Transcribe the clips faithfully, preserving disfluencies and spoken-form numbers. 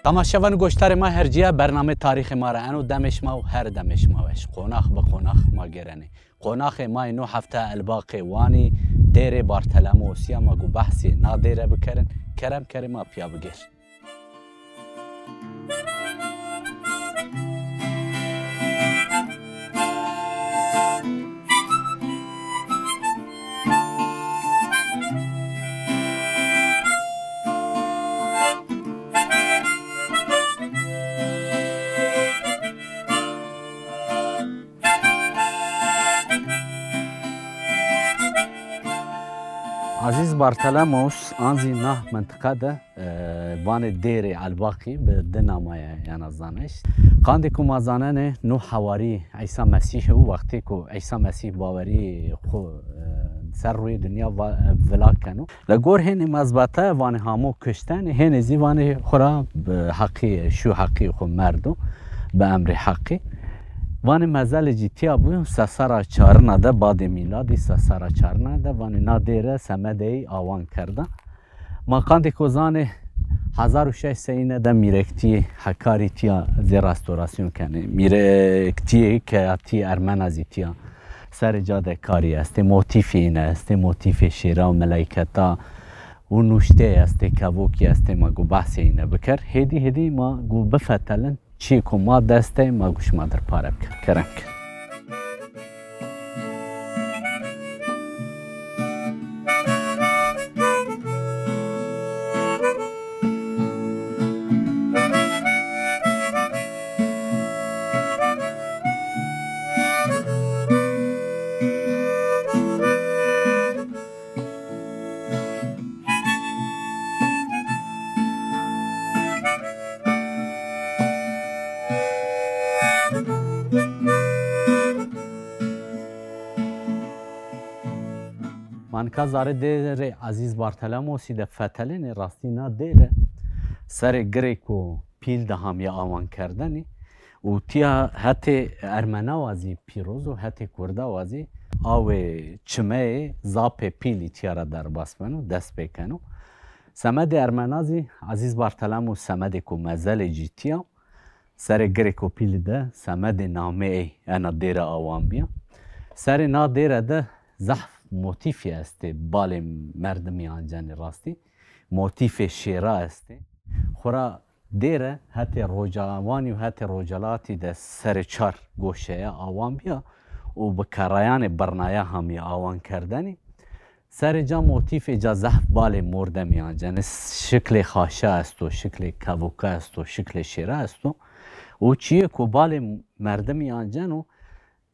Temaşevan û goşdarê ma her cîya, bernamê tarîxê ma ra eno, demê şima û her demê şima weş. Qonax bi qonax ma gêrenê. Qonaxê ma yê no hefte Elbaqê Wanî, Dêrê Bartelemosî ya, ma go behsê na dêre bikerin. Kerem kerê ma pîya bigêr. Azîz Bartelemos an zî na mintiqa de, e, vanê Dêrê Elbaqî, bi di namaya yena zanayîş. Qandê ku ma zanenê, no hewarî Îsa Mesîh û wextê ku Îsa Mesîh bawerî xwu, e, ser rûyê dinya va-, e, vila keno. Li gor hênî mezbete vanê hamo kuştenê, hênî zî vanê xwu ra bi heqî, şû heqî xwu merdo, bi emrê heqî. Vanê mezelê cî tîya bû, se serra çarina de, badê mîladî se serra çarina de, vanê na dêre semedê ey awan kerda. Ma qandê ko zanê, hezar û şeş sey îne de mîrektîyê Hekarî tîya zê restorasyon kenê. Mîrektîyê keyatî ermena zî tîya. Serê ca de karî estê, motîfê îne estê, motîfê şêra û melayketa û nuşteyê estê, kevokî estê, ma go behsê îne biker. Hêdî hêdî ma go bifetelin, çîyê ku ma dest de ma go şima dir pare biker. Kerem ke. Ma nika zarê dêrê Azîz Bartelemosî de fetelênê, rastî na dêre serê girêko pîl de hamiye awan kerdenî û tîya hetê ermena wa zî pîroz o, hetê kurda wa zî awê çimeyê zapê pîlî tîya ra derbas beno, dest pê keno. Semedê ermena zî Azîz Bartelemos semedêko mezelê cî tîya. Serê girêko pîlî de semedê namê ey ena dêre awan bîya. Serê na dêre de zehf motîfî estê, balê merdimî ancenê rastî. Motîfê şêra estê. Xwura dêre hetê rocawanî û hetê rocalatî de serê çar goşeye awan bîya û bi kerayanê birnaya hamiye awan kerdenî. Serê ca motîfê ca zehf balê mordemî ancenê. Şiklê xaşa esto, şiklê kevoka esto, şiklê şêra esto. Û çîyê ku balê merdimî anceno,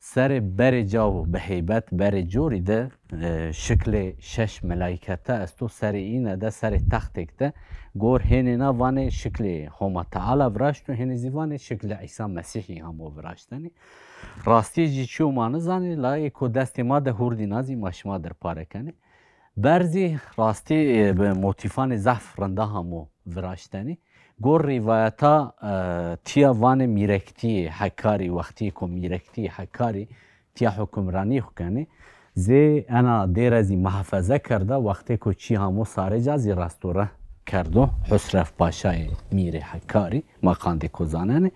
serê berê ca û bi heybet berê corî de, e, şiklê şeş melaykete esto, serê îne de, serê textêk de. Gor hênê na vanê şiklê Homa Teala viraşto, hênê zî vanê şiklê Îsa Mesîhî hamo viraştenî. Rastîyê cî çi yo ma nizanê, la ê ko destê ma de hurdîna zî ma şima dir pare kenê. Berzî rastî, e, bi motîfanê zehf rinda hamo viraştenî. Gor rîvayeta, e, tîya vanê mîrektîyê Hekarî, wextî ko mîrektîyê Hekarî tîya hukimranî xwu kenê. Zê ena dêre zî muhafeze kerda, wextê ko çî hamo sarê ca zî restore kerdo. Husrev Paşayê mîrê Hekarî, ma qandê ko zanenê.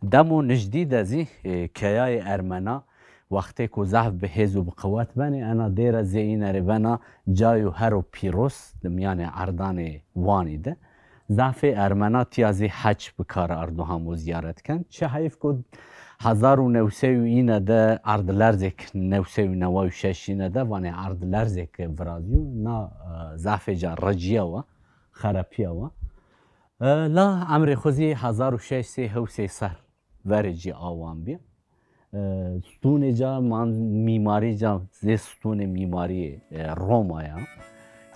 Demo nijdî de zî, e, keyayê ermena, wextê ko zehf bi hêz û bi qewet benê, ena dêre zê îne rê bena cayo hero pîroz di mîyanê erdanê Wanî de. Zafê ermena tîya zî hec bi kar ardo hamo zîyaret ken. Çi heyf ku hezar û new sey û îne de erdlerzêk, new sey û neway û şeş îne de vanê erdlerzêk virazîyo. Na, e, zafê ca ricîye wa, xerepîye wa. E, la emrê xwu zî hezar û şeş sey hewt sey ser verê cî awan bî. E, stûnê ca man-, mîmarî ca zê stûnê mîmarîyê, e, Roma ya.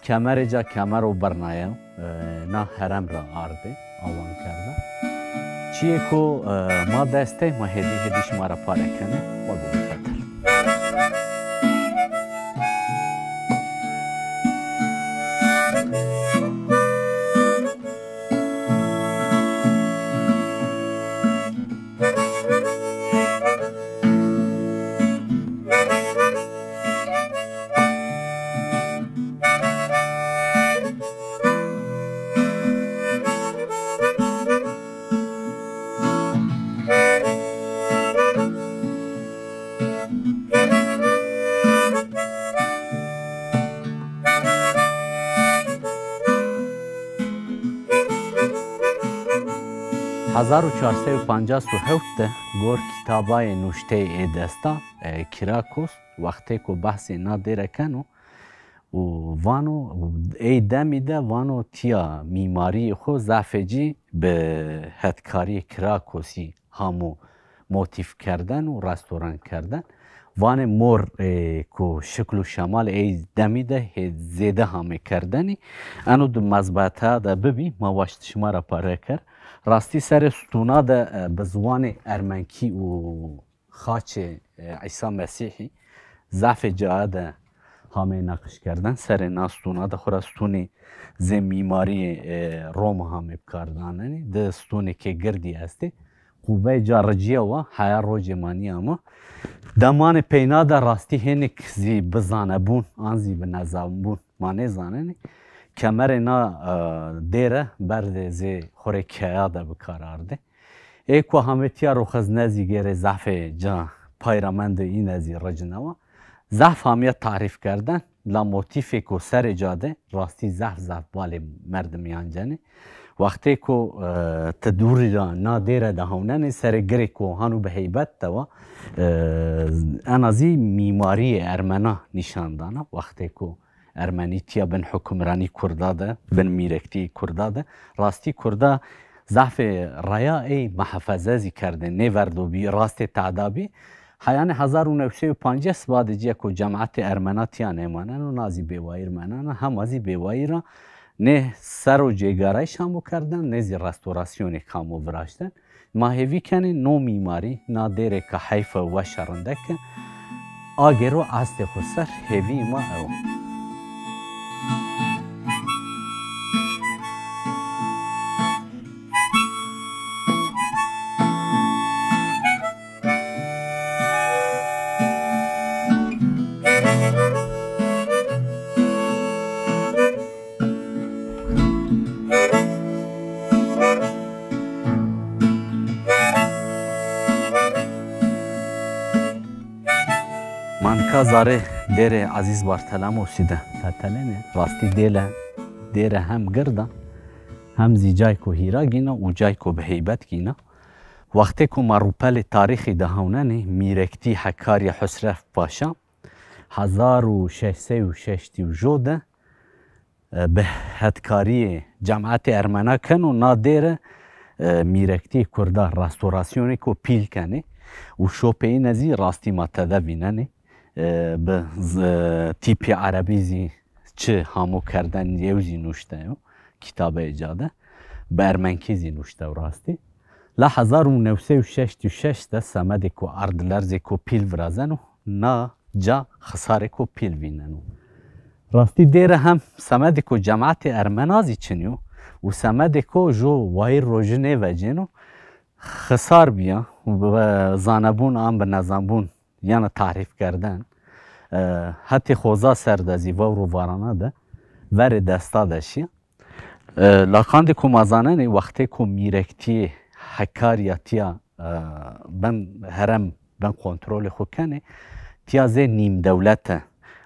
Kemerê ca kemero birna ya, e, na herem ra ardê, awan kerda. Çiyê ku, e, ma dest de, ma hêdî hêdî şima ra pare kenê, ma bimî fetel. Hezar û çar sey û pancas û hewt de gor kitabayê nuşteyê ê desta, e, Kirakos, wextêko behsê na dêre keno û vano, ey demî de vano tiya mîmariyê xo zafê cî bi hetkariyê Kirakosî hamo motîf kerden û restoran kerden. Vanê mor, e, ku şikl û şemal ey demî de hê zêde hamê kerdenî. Eno di mezbeta de bibî, ma waşt şima ra pare ker. Rastî serê stûna de, e, bi ziwanê ermenkî û xaçê, e, Îsa Mesîhî zafê caye de hamê neqişkerden. Serê na stûna de xwura stûnê zê mîmariyê, e, Roma hamê bikar danenê. Di stûnêkê girdî estê. Qubeyê ca ricîya wa, heya rocê ma nîyama. Demanê peyna de rastî hênik zî bi zanebûn an zî bi nezanbûn ma nêzanenê. Kemerê na, e, dêre berdê zê xwurê keya de bikar ardê. Ê ku hamê tîya ro xizne zî gêrê zafê ca pay ra mendê, îne zî ricnewa. Zaf hamîya tarîf kerden, la motîfêko serê ca de rastî zaf zaf balê merdimî ancenê. Wextêko, e, ti dûrî ra na dêre de hawnenê, serê girêko hano bi heybet de wa, e, ena zî mîmariyê ermena nîşan dana. Wextêko ermenî tîya bin hukimranî kurda de, bin mîrektî kurda de. Rastî kurda zafê raya ey muhafeze zî kerdê, nêverdo bî, rastê teda bî. Heyanê hezar û new sey û pancas badê cîya ku cematê ermena tîya nêmaneno, na zî bêwayîr menena, hema zî bêwayîr a. Nê ser o cêgarayîş hamo kerden, nê zî restorasyonê hamo viraşten. Ma hêvî kenê no mîmarî, na dêrê ke heyf e, weş e, rindek e, agêro astê xo ser, hêvîyê ma ew o. Ma nika zarê dêrê Ezîz Bartelemosî de fetelenê. Rastî dêle, dêre hem gird a, hem zî cayko hîra gîna û cayko bi heybet gîna. Wextêko ma rûpelê tarîxî de hawnenê, mîrektî Hekarya Husrev Paşa, hezar û şeş sey û şeştî û jo de, e, bi hetkarîyê cematê ermena keno, na dêre, e, mîrektîyê kurda restorasyonêko pîl kenê û şopeyîne zî rastî ma tede vînenê. E, bi z-, tîpî erebî zî çi hamo kerden yew zî nuşte yo, kitabeyê ca de. Bi ermenkî zî nuşte yo rastî. La hezar û new sey û şeştî û şeş de semedêko erdlerzêko pîl virazeno, na ca xisarêko pîl vîneno. Rastî dêre hem semedêko cematê ermena zî çin yo û semedêko jo wayîr rojî nêvecêno, xisar bîya û bi zanebûn an bi nezanbûn yena tarîf kerden. E, hetê xoza ser de zî vewr û varana de verê desta de şîya. E, la qandê ku ma zanenê, wextê ku mîrektîyê Hekarya tîya, e, ben herem, ben kontrolê xo kenê, tîya zê nîmdewlete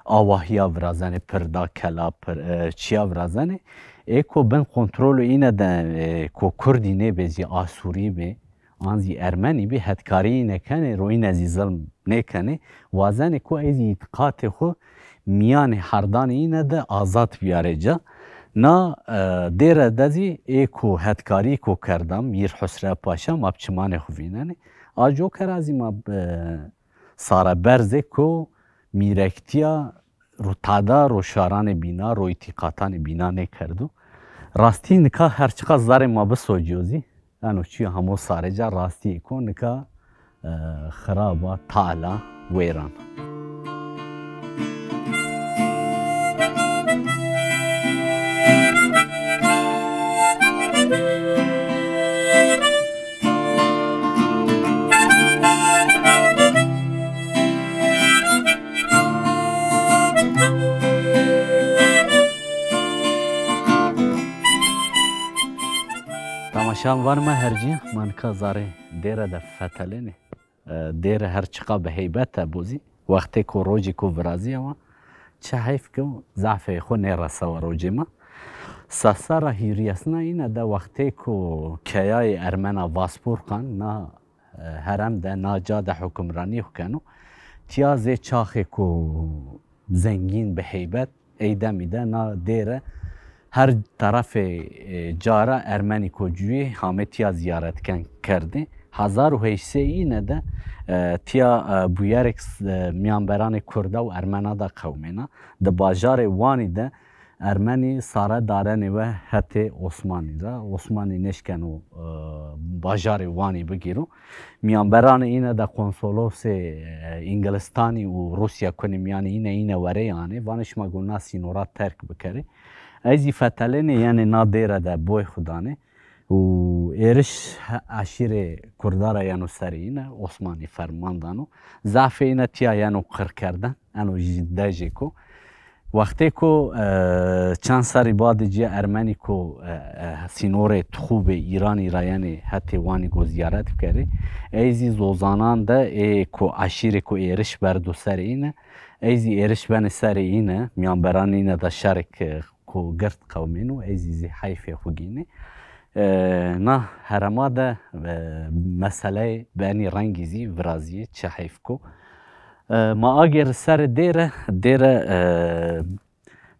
awahîya virazenê, pirda, kela, pir-, e, çîya virazenê. Ê ku bin kontrolê îne de, e, ku kurdî nêbê zî, asûrî bê, an zî ermenî bî, hetkarî îne kenê, ro îne zî zilm nêkenê. Wazenê ku ey zî îtîqatê xwu mîyanê herdanê îne de azad bîyarê ca. Na, e, dêre de zî ê ku hetkarî ku kerda, Mîr Husrev Paşa, ma bi çimanê xwu vînenê. A coka ra zî ma, e, sare berz ê ku mîrektîya ro tada, ro şaranê bîna, ro îtîqatanê bîna nêkerdo. Rastî nika her çiqas zarê ma bisocîyo zî, eno çîyo hemo sare ca rastî ê ku nika, e, xirab a, tal a, wêran. Temaşevanê ma her cî, ma nika zarê dêre de fetelenê. E, dêre her çiqa bi heybet e bo zî, wextêko rojêko virazîyawa, çi heyf ke zafê xo nêresawa rojê ma. Sesera hîrîyesna îne de wextêko keyayê ermena Vaspurkan na, e, herem de, na ca de hukimranî xo keno, tiya zê çaxêko zengîn bi heybet, ey demî de na dêre her terefê, e, ca ra ermenîko cuyê hamê tiya zîyaretken kerdê. Hezar û heşt sey îne de, e, tiya, e, bûyerêk, e, mîyanberanê kurda û ermena de qewimêna. Di bajarê Wanî de ermenî sare darenê we hetê Osmanî ra. Osmanî nêşkeno, e, bajarê Wanî bigîro. Mîyanberanê îne de konsolosê, e, Îngilistanî û Rûsya kunê mîyanê îne, îne werey anê. Vanê şima go na sînora terk bikerê. Ey zî fetelênê, yenê na dêre de boy xwu danê. Û êriş he-, eşîrê kurda ra yeno serê îne, Osmanî ferman dano. Zafê îne tiya yeno qirkerden, eno jî dejêko. Wextêko, e, çend serrî badê ci ermenîko, e, e, sînorê Tixûbê Îranî ra yenê hetê Wanî go zîyaret bikerê. Ey zî zozanan de ê ko eşîrêko êriş berdo serê îne. Ey zî êriş benê serê îne, mîyanberanê îne de şerêk, e, ko gird qewimêno, ey zî zî heyfê xwu gînê. E, na herema de, e, meseleyê bi enî rengî zî virazîyê, çi heyf ko. E, ma agêrî serê dêre, dêre, e,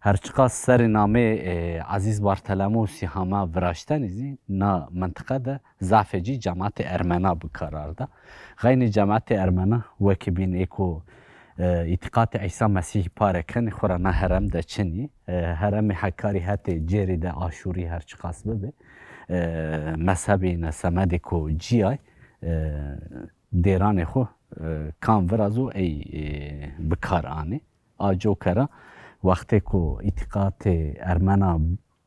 her çiqas serê namê, e, Ezîz Bartelemosî hama viraştenî zî na mintiqe de zafê ci cematê ermena bi kar arda. Xeynî cematê ermena wekî bîn ê ko, e, îtîqatê Îsa Mesîhî pare kenî xwu ra na herem de çinî. E, heremê Hekarî hetê cêrî de aşûrî her çiqas bibi. E, mezhebê îne semedêko cîyay, e, dêranê xwu, e, kam virazo ey, e, bi kar anê. A coke ra wextêko îtîqatê ermena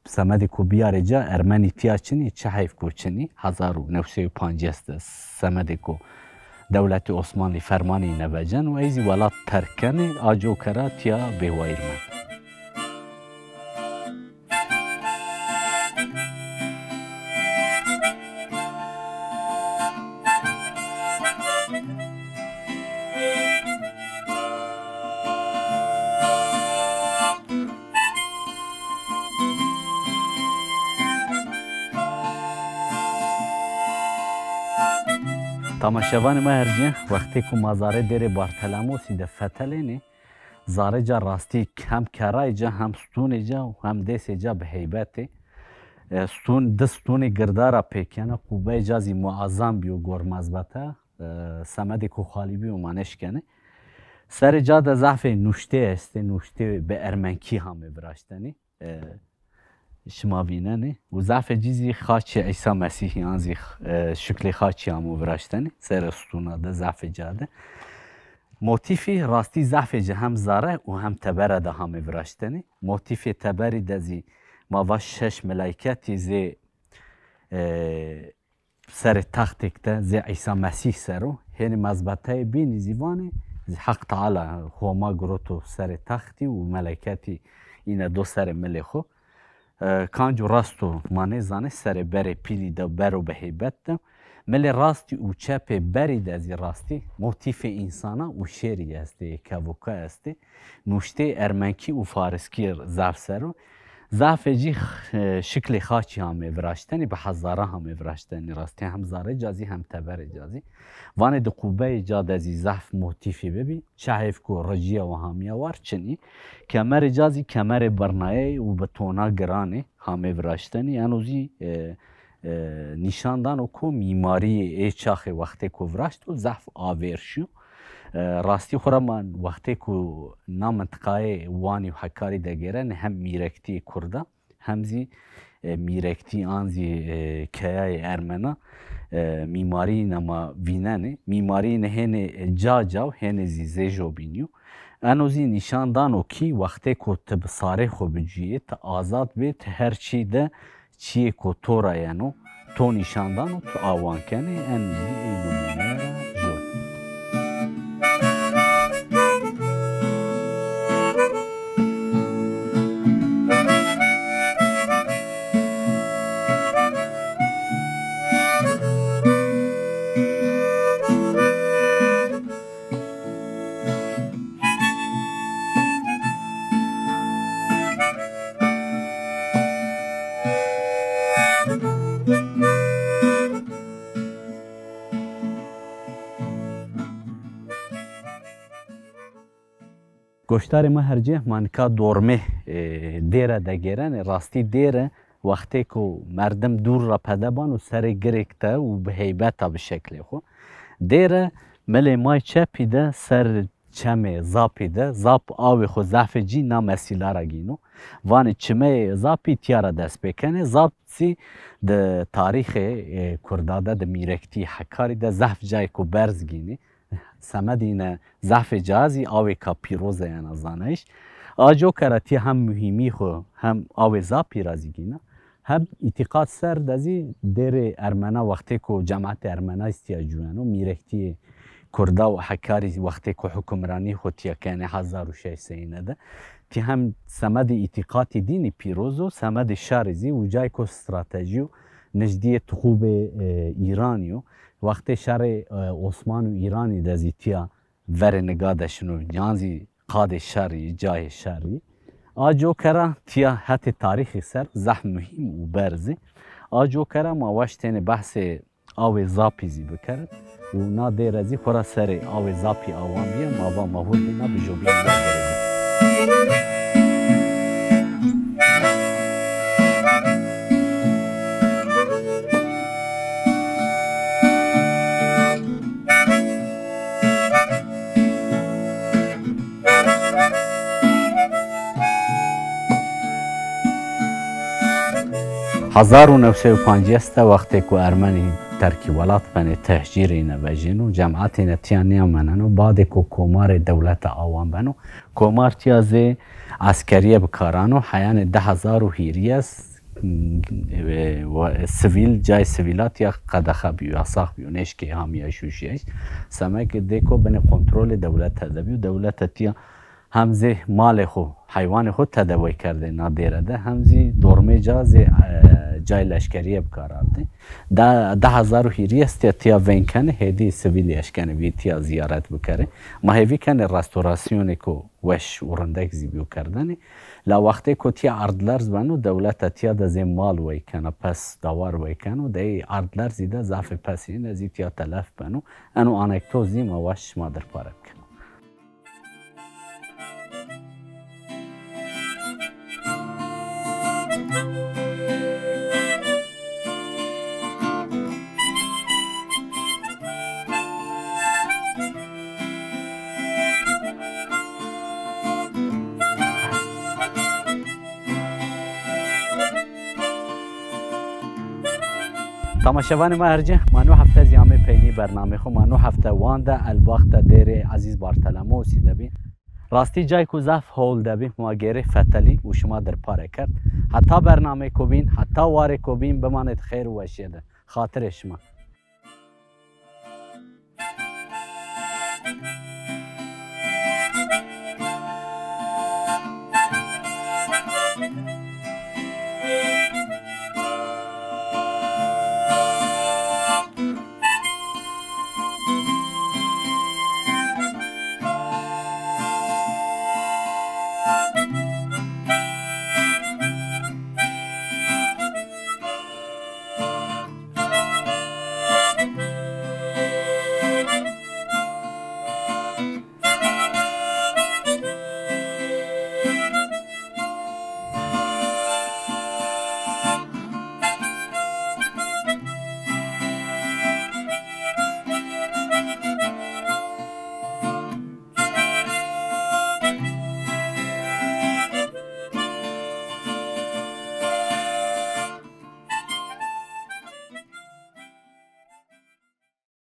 semedêko bîyarê ca, ermenî tiya çinî, çi heyf ko çinî. Hezar û new sey û pancês de semedêko dewletê Osmanlî fermanê îne veceno, ey zî welat terk kenê, a coke ra tiya bêwayîr mend. Tamaşevanê ma ercîyen, wextêko ma zarê dêrê Bartelemosî de fetelênê, zarê ca rastî hem kerrayê ca, hem stûnê ca û hem dêsê ca bi heybet ê. E, stûn, di stûnê girda ra pêk kena, qubeyê ca zî muazam bîyo, gor mezbete, e, semedêko xalî bîyo ma nêşkenê. Serê ca de zafê nuştê estê, nuştê bi ermenkî hamê viraştenî. E, şima vînenê. Û zafê ci zî xaçê Îsa Mesîhî an zî, e, şiklê xaçî amo viraştenê. Serê stûna de, zafê ca de. Motîfî rastî zafê ci hem zare û hem tebere de hamê viraştenê. Motîfê teberî de zî ma va şeş melayketî zê, e, serê textêk de zê Îsa Mesîh ser o. Hênî mezbeteyê bînî zî vanê, zî Heq Teala Homa giroto serê textî û meleketî îne do serê milê xo. E, kanco rast o ma nêzanê, serê berê pîlî de bero bi heybet de. Milê rastî û çepê berî de zî rastî motîfê însana û şêrî estê, kevoka estê. Nuştê ermenkî û fariskî zaf ser o. Zafê cî, e, şiklê xaçî hamê viraştenî, bi hezara hamê viraştenî rastî. Hem zarê ca zî hem teberê ca zî. Vanê di qubeyê ca de zî zaf motîfî bibî. Çi heyf ku ricîya wa hamîya war çinî. Kemerê ca zî kemerê birnayeyî û bi tona giranê hamê viraştenî. Eno zî, e, e, nîşan dano ku mîmarîyê ê çaxê wextê ku viraşto zaf avêr şîyo. E, rastî xwu ra ma wextê ku na mintiqayê Wanî û Hekarî de gêrenê hem mîrektîyê kurda hem zî, e, mîrektî an zî, e, keyayê ermena, e, mîmarîyîne ma vînenê. Mîmarîyîne hênê, e, ca ca û hênê zî zêjo bînîyo. Eno zî nîşan dano kî wextê ku ti bi sarê xwu bicuyê, ti azad bê, ti her çî de çîyê ku to ra yeno, to nîşan dano, tu awan kenê, en zî ê nimûneye ra jo. Goşdarê ma hercê, ma nika dormê, e, dêre de gêrenê. Rastî dêre wextê ku merdim dûr ra pede bano serê girêk de û bi heybeta bi şeklê xo. Dêre milê may çepî de ser çemê Zapî de, Zap awê xo zafê cî na mesîla ra gîno. Vanê çimeyê Zapî tîya ra dest pê kenê. Zap zî di tarîxê, e, kurda de, di mîrektî Hekarî de zaf cayêko berz gînî. Semedî îne zafê ca zî awêka pîroz e yena zanayîş. A coka ra tîya hem muhîmî xo hem awê Zapî ra zî gîna. Hem îtîqat ser de zî dêrê ermena wextêko cematê ermena zî tîya cuweno, mîrektîyê kurda û Hekarî wextêko hukimranî xo tîya kenê hezar û şeş seyîne de. Tî hem semedê îtîqatî dînî pîroz o, semedê şerî zî û cayêko stratejî yo, nijdîyê tixûbê, e, Îranî yo. Wextê şerê, e, Osman û Îranî de zî tîya verê niga de şino, yan zî qadê şerî, cayê şerî. A coka ra tîya hetê tarîxî ser zaf muhîm û berz î. A coka ra ma waştêne behsê awê Zapî zî bikerin û na dêre zî xora serê awê Zapî awan bîye, ma va ma hurdî na bijobînî na dêre zî. Hezar û new sey û pancês de wextê ku ermenî terkî welat benê, tehcîrê îne vejîno, cematê îne tîya nîyameneno, badê ku komarê dewlete awan beno, komar tîya zê eskerîye bi kar ano, heyanê di hezar û hîrîyes e, wa-, sivîl, cayê sivîla tîya qedexe bîyo, yasax bîyo, nêşkê hamîyayiş û şîyayiş. Semedê dê ko binê kontrolê dewlete de bîyo. Dewlete tîya hem zê malê xo, heywanê xo tedewey kerdê na dêre de, hem zî dormê ca zê, e, cayê leşkerîye bi kar ardê. Da, di hezar û hîrîyes tîya, tîya veng kenê, hêdî sivîlî eşkenê bî tîya zîyaret bikerê. Ma hêvî kenê restorasyonêko weş û rindek zî bîyo kerdenê. La wextê ku tîya erdlerz beno, dewlete tîya de zê mal wey kena, pes dawar wey keno, de ey erdlerzî de zafê pesê îne zî tîya telef beno. Eno anekdot zî ma waşt şima dir pare bikeno. Temaşevanê ma hercê, ma no hefte zî amê peynî bernamê xo. Ma no hefte Wan de, Elbax de, dêrê Ezîz Bartelemosî de bî. Rastî cayêko zaf hol de bî, ma gêrê fetelî û şima dir pare kerd. Heta bernameyêko bîn, heta warêko bîn, bimanê di xêr û weşîye de. Xatirê şima.